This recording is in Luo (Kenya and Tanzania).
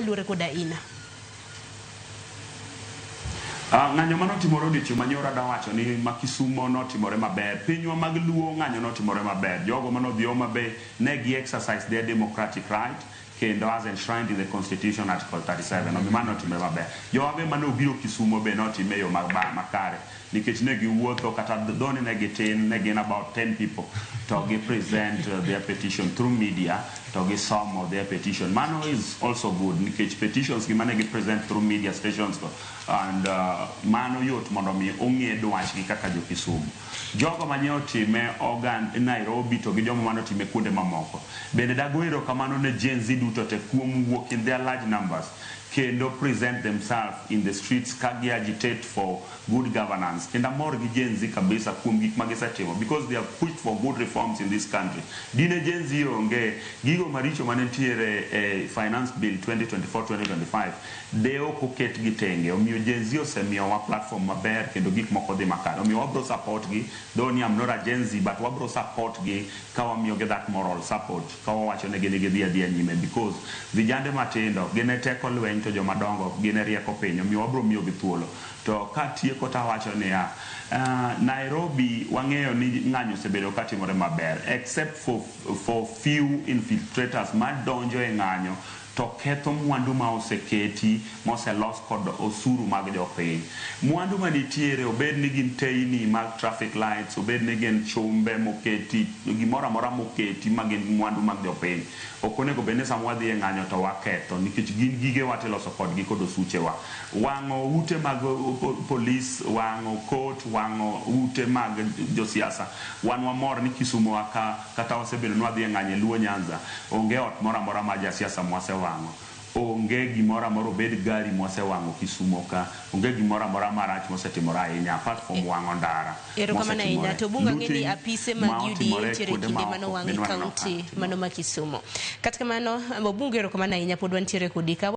Luore koda ina. Ng'anyo manotimore odiochieng' manyoro adawacho ni ma Kisumo notimore maber. Pinywa mag Luo ng'anyo notimore maber. Jogo manodhi Homa Bay ne gi exercise their democratic right kendo as enshrined in the constitution, article 37. Omiyo mano notimore maber. Jowa be manobiro Kisumo be notime e yo makare nikech ne giwuotho kata dhoni ne gitin, ne gin about 10 people, to gi present their petition through media to gisomo their petition. Mano is also good nikech petitions gi mane gi present through media stations go and mano yot mondo mi ong'e dwachgi kaka jo Kisumu. Jogo manye otime ogan Nairobi to gi jomo mane otime kuonde mamoko. Bende dago erokamano ne Gen Z duto te kuom wuok in their large numbers kendo present themselves in the streets ka gi agitate for good governance. Kendo amor gi Gen Z kabisa kuom gik ma gisetimo because they have pushed for good reforms in this country. Dine Gen Z onge, gigo maricho mane nitiere e Finance Bill 2024-2025 de ok oket gi tenge. Omiyo Gen Z osemiyowa platform maber kendo gik moko dhi makare. Omiyo wabro support gi, though ni I'm not a Gen Z, but wabro support gi ka wamiyogi that moral support ka wawacho negi ni gidhi adhiya nyime because vijande matindo gin e teko lweny to joma dongo gin e rieko piny. Omiyo wabro miyogi thuolo. To katieko tawacho niya, Nairobi wang'eyo ni ng'anyo osebedo katimore maber except for few infiltrators madonjo e ng'anyo to ketho mwandu ma oseketi moselos kod osuru mag jopiny. Mwandu manitiere, obed ni gin teyni mag traffic lights, obed ni gin chumbe moketi, gimoro amora moketi ma gin mwandu mag jopiny, ok onego bed ni sama wadhi e ng'anyo to waketho nikech gin gigewa tiloso kodgi kod osuchewa. Wang'o ute mag polis, wang'o court, wang'o ute mag josiasa, wan wamor ni Kisumo wa ka kata wasebedo ni wadhi e ng'anyo e Luo Nyanza, onge ot moro amora mar jasiasa mwasewang'o, onge gimoro amora, obed gari mwasewang'o Kisumo ka, onge gimoro amora marach mosetimore ahinya apart from wang'o ndara Erokamano ahinya. mosetimore. To Obunga ng'e ni Looting apise mag ma UDA otimore nitiere kuonde kinde ma oko manowang' e bende waneno ka kaunti timore. mano ma Kisumo. Kata kamano, Obunga, erokamano ahinya, pod wantiere kodi ka.